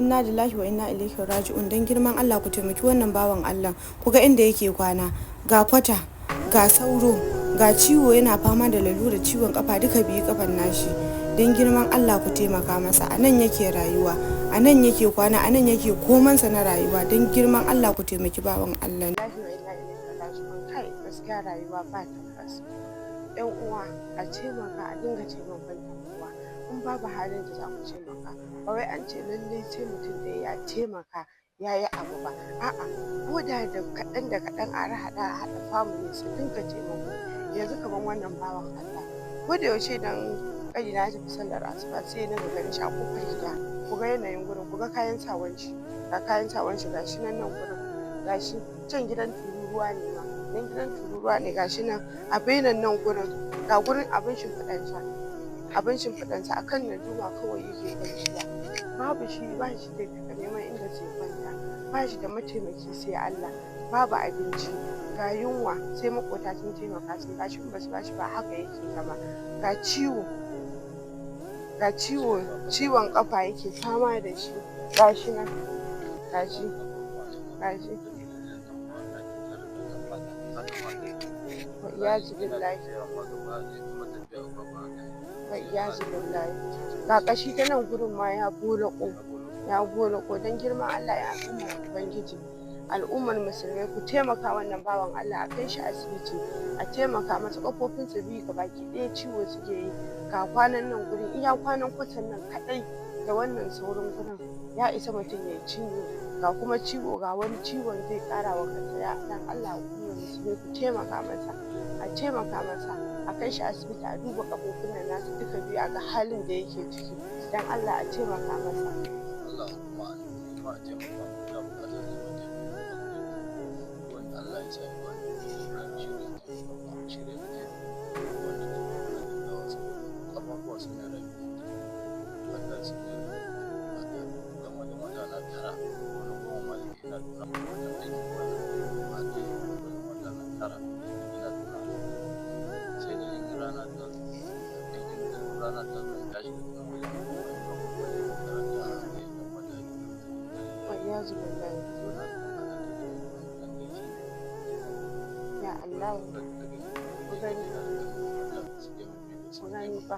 Inna lillahi wa inna ilaihi raji'un. Dan girman Allah ku taimaki wannan bawan Allah. Ku ga inda yake kwana, ga kwata, ga sauro, ga ciwo, yana fama da lalurar ciwon kafa, duka biyu kafan nashi. Dan girman Allah ku taimaka masa. A nan yake rayuwa, a nan yake kwana, a nan yake komansa na rayuwa. Dan girman Allah ku taimaki bawan Allah. Lillahi wa inna ilaihi raji'un. Kai, gaskiya rayuwa ba tabbas. Yan uwa, a taimaka, a dinga taimakon yan uwa. In babu halin da za ku taimaka, ba wai an ce lallai sai mutum ɗaya ya taimaka ya yi abu ba, a'a, ko da da kaɗan da kaɗan a haɗa a haɗa family su dinga taimako. Yanzu kamar wannan bawan Allah, ko da yaushe idan ƙanina ya tafi sallar asuba, sai na ganin shi a ƙofar gida. Ku ga yanayin gurin, ku ga kayan sawan shi, ga kayan sawan shi, gashi nan, nan gurin gashi can gidan tururuwa ne ma, dan gidan tururuwa ne. Gashi nan a bainan nan gurin, ga gurin abin shimfiɗansa, abin shimfiɗansa akan darduma kawai yake kwanciya. Babu shi, ba shi da takamaiman inda zai kwanta, ba shi da mataimaki sai Allah. Babu abinci, ga yunwa, sai maƙota sun taimaka sun bashi, in basu bashi ba haka yake zama. Ga ciwo, ga ciwo, ciwon ƙafa yake fama da shi. Gashi nan, gashi, gashi. Wa iyazu billahi, wa iyazu billahi. Ga ƙashi ta nan gurin ma ya bolaƙo, ya bolaƙo. Don girman Allah, ya al'ummar ubangiji, al'ummar musulmai, ku taimaka wannan bawan Allah, a kai shi asibiti, a taimaka masa. Ƙafofinsa biyu gabaki ɗaya ciwo suke yi. Ga kwanan nan gurin, iya kwanan kwatan nan kaɗai da wannan sauran gurin ya isa mutum ya cinye. Ga kuma ciwo, ga wani ciwon zai ƙara wa kansa. Ya dan Allah, al'ummar musulmi, ku taimaka masa, a taimaka masa, a kai shi asibiti, a duba ƙafofin nan nasa duka biyu, a ga halin da yake ciki. Dan Allah a taimaka masa. Allah kuma ma a taimaka, ina buƙatar neman taimako. Wanda Allah ya sa ya bani shi ne taimaka, shi ne taimako wanda taimako na gaggawa, saboda ƙafafuwa sun yi rauni, Allah sun yi rauni dan wajen wata na 9 ko na 10 ma da ina tura wajen aiki wani ba ɗaya, wajen wata na 9 ina tura. Sai dai in rana ta in rana ta zo in tashi daga nan wajen koma in wajen makaranta a kai dan wata 2. Wa iyazu billahi. Ya Allah, ku gani, ku gani fa.